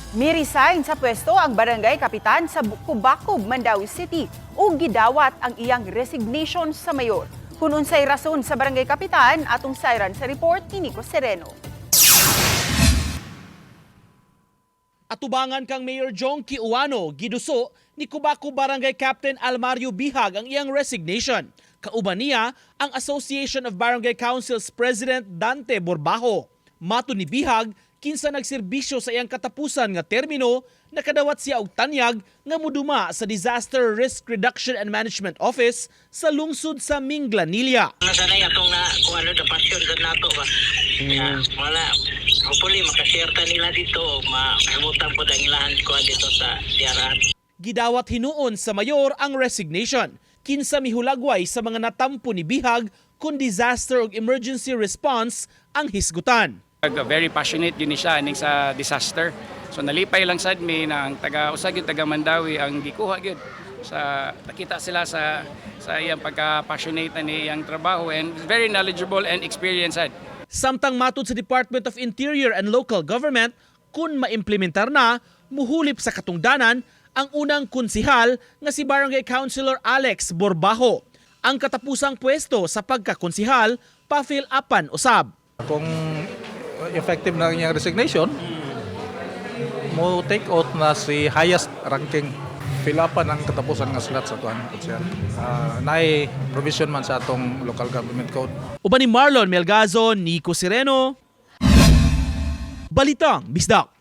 Mi-resign sa pwesto ang barangay kapitan sa Kubakob, Mandaue City ug gidawat ang iyang resignation sa mayor. Kung unsay rason sa barangay kapitan, atong sayran sa report ni Nico Sereno. Atubangan kang Mayor Jonkie Ouano, giduso ni Kubakob Barangay Captain Almario Bihag ang iyang resignation. Kauban niya ang Association of Barangay Councils President Dante Borbajo. Matud ni Bihag, kinsa nagserbisyo sa iyang katapusan nga termino, nakadawat siya og tanyag nga muduma sa Disaster Risk Reduction and Management Office sa lungsod sa Minglanilla. Nasanay atong na kung ano the passion gud nato ba. Wala, hopefully makashare ta nila dito, mahimutan po ang ilahan kuan dito sa DRR. Gidawat hinuon sa mayor ang resignation. Kinsa mihulagway sa mga natampo ni Bihag kung disaster ug emergency response ang hisgutan. Very passionate gyud ni siya aning sa disaster. So nalipay lang sad mi na ang taga usa gyud taga Mandaue ang gikuha gyud sa nakita sila sa iyang pagka-passionate ani iyang trabaho and very knowledgeable and experienced sad. Samtang matud sa Department of Interior and Local Government, kung maimplementar na, muhulip sa katungdanan ang unang konsihal nga si Barangay Councilor Alex Borbajo. Ang katapusang pwesto sa pagkakonsihal, pa-fill upan usab. Kung effective na iyang resignation, mo take out na si highest ranking. Fill upan ang katapusan nga slot sa atuan konsehal. Naay provision man sa atong local government code. Uban ni Marlon Melgazo, Nico Sereno, Balitang Bisdak.